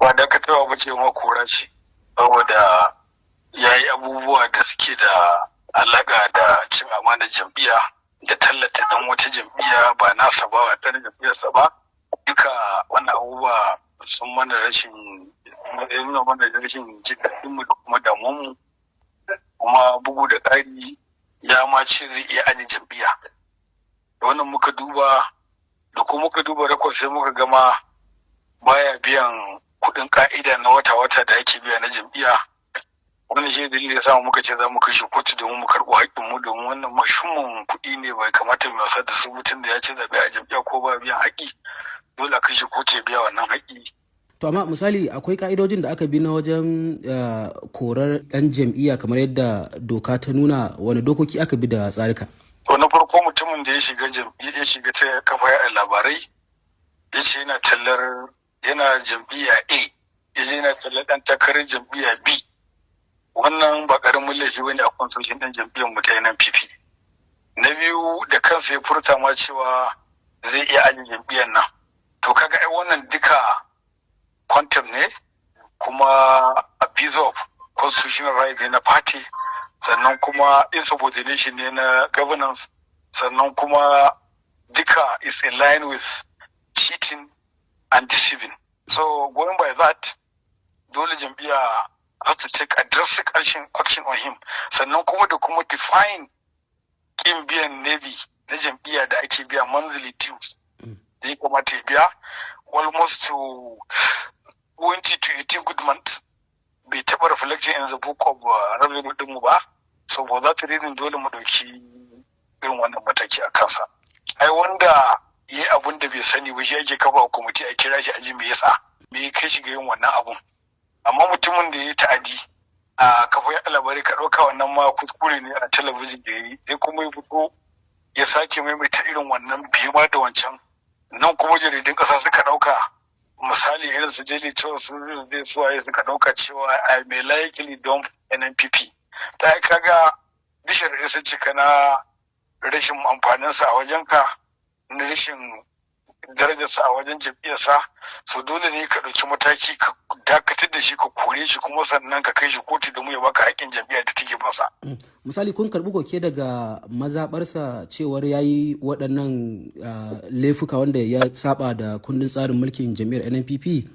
Ba dakatarwa ba ce ma, kora ce, saboda ya yi abubuwa da suke da alaƙa da cin amanar jam'iyya da tallata ɗan wata jam'iyya ba nasa ba, ba ɗan jam'iyyarsa ba. Duka wannan abubuwa sun mana rashin nuna mana rashin jin daɗin mu da kuma damuwar mu. Kuma bugu da ƙari, ya ma ce zai iya aje jam'iyya. Da wannan muka duba, da kuma muka duba record, sai muka gama baya biyan kuɗin ka'ida na wata-wata da ake biya na jam'iyya. Wannan shi dalilin da samu muka ce za mu kashe kotu domin mu karɓo haƙƙin mu, domin wannan muhimmin kuɗi ne, bai kamata mu wasa da su. Mutum da ya ce zaɓe a jam'iyya ko ba biyan haƙƙi, dole a kashe kotu ya biya wannan haƙƙi. To amma misali, akwai ka'idojin da aka bi na wajen korar ɗan jam'iyya kamar yadda doka ta nuna. Wani dokoki aka bi da tsarika? To, na farko, mutumin da ya shiga jam'iyya, ya shiga ta kafa yaɗa labarai, ya ce yana tallar, yana jam'iyya A, ya je yana tallar ɗan takarar jam'iyya B, wannan ba ƙaramin laifi bane a constitution ɗin jam'iyyar mu ta NNPP. Na biyu, da kansa ya furta ma cewa zai iya aje jam'iyyar nan. To kaga ai wannan duka contempt ne, kuma abuse of constitutional right ne na party, sannan kuma insubordination ne na governance, sannan kuma duka is in line with cheating and deceiving. So going by that, dole jam'iyya has to take a drastic action on him. Sannan kuma da kuma define kin biyan levy na jam'iyya da ake biya, monthly dues da ya kamata ya biya almost to 20 to 18 good months, bai taɓa reflecting in the book of revenue ɗinmu ba. So for that reason, dole mu ɗauki irin wannan mataki a kansa. Ai wanda ya yi abun da bai sani ba, shi ake kafa kwamiti a kira shi a ji me yasa, me ya kai shi ga yin wannan abun. Amma mutumin da ya yi ta'adi a kafa ya labarai, ka ɗauka wannan ma kuskure ne a talabijin da ya yi, sai kuma ya fito ya sake maimaita irin wannan biyu ma da wancan nan, kuma jaridun ƙasa suka ɗauka, misali irin su Daily Trust, su zai suwaye, suka ɗauka cewa I may likely dump NNPP. Da kaga bishar sun cika na rashin amfaninsa a wajenka, na rashin darajarsa a wajen jam'iyyarsa. So dole ne ka ɗauki mataki ka dakatar da shi, ka kore shi, kuma sannan ka kai shi kotu domin ya baka haƙƙin jam'iyya da take masa. Misali, kun karɓi koke daga mazaɓarsa cewar ya yi waɗannan laifuka wanda ya saba da kundin tsarin mulkin jam'iyyar NNPP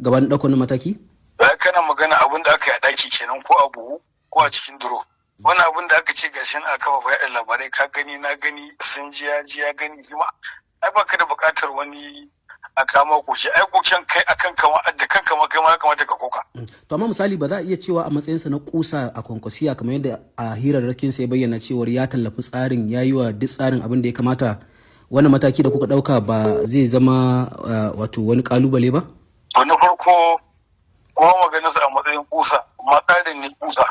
gaban ɗaukar mataki? Ba kana magana abin da aka yi a ɗaki kenan, ko a buhu, ko a cikin duro. Wani abin da aka ce gashi a kafa yaɗa labarai, ka gani, na gani, sun ji, ya ji, ya gani shi ma. Ai baka da buƙatar wani a kama koke. Ai koken kai akan kama da kanka ma, kai ma ya kamata ka koka. To amma misali, ba za a iya cewa a matsayinsa na kusa a Kwankwasiya, kamar yadda a hirarrakin sa ya bayyana cewar ya tallafi tsarin, ya yi wa duk tsarin abin da ya kamata, wannan mataki da kuka ɗauka ba zai zama wato wani kalubale ba? To, na farko, kuma maganarsa a matsayin kusa, amma tsarin ne kusa,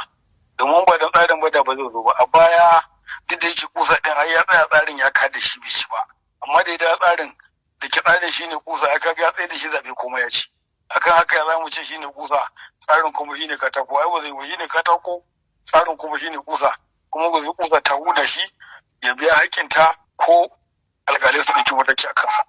domin ba don tsarin ba da ba zai zo ba. A baya, duk da yake kusa din, ai ya tsaya tsarin ya kada shi, bai ci ba. Amma da ya tsarin da ke tsarin shine kusa, ya kaga ya tsaye da shi zaɓe kuma ya ci. Akan haka ya zamu ce shine kusa, tsarin kuma shine katako? Ai ba zai ba. Shine katako, tsarin kuma shine kusa. Kuma ba zai kusa ta huda shi, ya biya haƙƙinta ko alƙalai su ɗauki mataki a kansa.